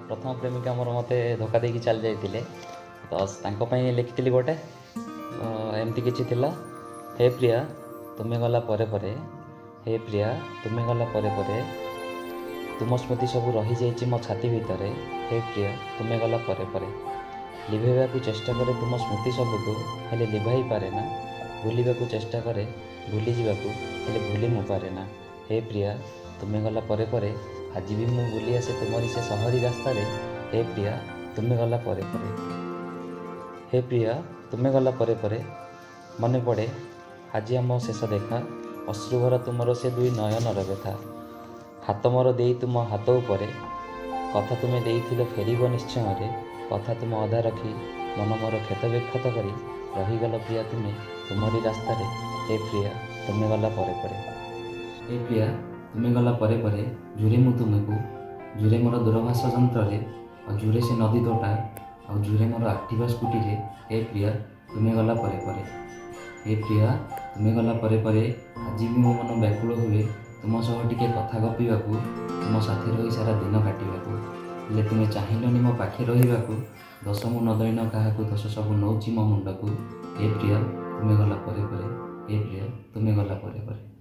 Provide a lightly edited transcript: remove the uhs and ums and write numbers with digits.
ପ୍ରଥମ ପ୍ରେମିକା ମୋର ମୋତେ ଧୋକା ଦେଇକି ଚାଲି ଯାଇଥିଲେ, ତ ତାଙ୍କ ପାଇଁ ଲେଖିଥିଲି ଗୋଟେ। ତ ଏମିତି କିଛି ଥିଲା। ହେ ପ୍ରିୟା, ତୁମେ ଗଲା ପରେ ପରେ, ହେ ପ୍ରିୟା, ତୁମେ ଗଲା ପରେ ପରେ, ତୁମ ସ୍ମୃତି ସବୁ ରହିଯାଇଛି ମୋ ଛାତି ଭିତରେ। ହେ ପ୍ରିୟା, ତୁମେ ଗଲା ପରେ ପରେ, ଲିଭେଇବାକୁ ଚେଷ୍ଟା କରେ ତୁମ ସ୍ମୃତି ସବୁକୁ, ହେଲେ ଲିଭାଇ ପାରେ ନା। ଭୁଲିବାକୁ ଚେଷ୍ଟା କରେ ଭୁଲିଯିବାକୁ, ହେଲେ ଭୁଲି ମୁଁ ପାରେ ନା। ହେ ପ୍ରିୟା, ତୁମେ ଗଲା ପରେ ପରେ, ଆଜି ବି ମୁଁ ବୁଲି ଆସେ ତୁମରି ସେ ସହରୀ ରାସ୍ତାରେ। ହେ ପ୍ରିୟା, ତୁମେ ଗଲା ପରେ ପରେ, ହେ ପ୍ରିୟା, ତୁମେ ଗଲା ପରେ ପରେ, ମନେ ପଡ଼େ ଆଜି ଆମ ଶେଷ ଦେଖା, ଅଶ୍ରୁଭରା ତୁମର ସେ ଦୁଇ ନୟନର ବ୍ୟଥା। ହାତ ମୋର ଦେଇ ତୁମ ହାତ ଉପରେ, କଥା ତୁମେ ଦେଇଥିଲ ଫେରିବ ନିଶ୍ଚୟରେ। କଥା ତୁମ ଅଧା ରଖି ମନ ମୋର କ୍ଷତ ବିକ୍ଷତ କରି ରହିଗଲ ପ୍ରିୟା ତୁମେ ତୁମରି ରାସ୍ତାରେ। ହେ ପ୍ରିୟା, ତୁମେ ଗଲା ପରେ ପରେ, ହେ ପ୍ରିୟା, ତୁମେ ଗଲା ପରେ ପରେ, ଝୁରେ ମୁଁ ତୁମକୁ, ଝୁରେ ମୋର ଦୂରଭାଷ ଯନ୍ତ୍ରରେ, ଆଉ ଝୁରେ ସେ ନଦୀ ତୋଟା, ଆଉ ଝୁରେ ମୋର ଆକ୍ଟିଭା ସ୍କୁଟିରେ। ହେ ପ୍ରିୟା, ତୁମେ ଗଲା ପରେ ପରେ, ହେ ପ୍ରିୟା, ତୁମେ ଗଲା ପରେ ପରେ, ଆଜି ବି ମୋ ମନ ବ୍ୟାକୁଳ ହୁଏ ତୁମ ସହ ଟିକେ କଥା ଗପିବାକୁ, ତୁମ ସାଥିରେ ରହି ସାରା ଦିନ କାଟିବାକୁ। ହେଲେ ତୁମେ ଚାହିଁଲନି ମୋ ପାଖେ ରହିବାକୁ। ଦୋଷ ମୁଁ ନ ଦଇନ କାହାକୁ, ଦୋଷ ସବୁ ନଉଛି ମୋ ମୁଣ୍ଡକୁ। ହେ ପ୍ରିୟା, ତୁମେ ଗଲା ପରେ ପରେ, ହେ ପ୍ରିୟା, ତୁମେ ଗଲା ପରେ ପରେ।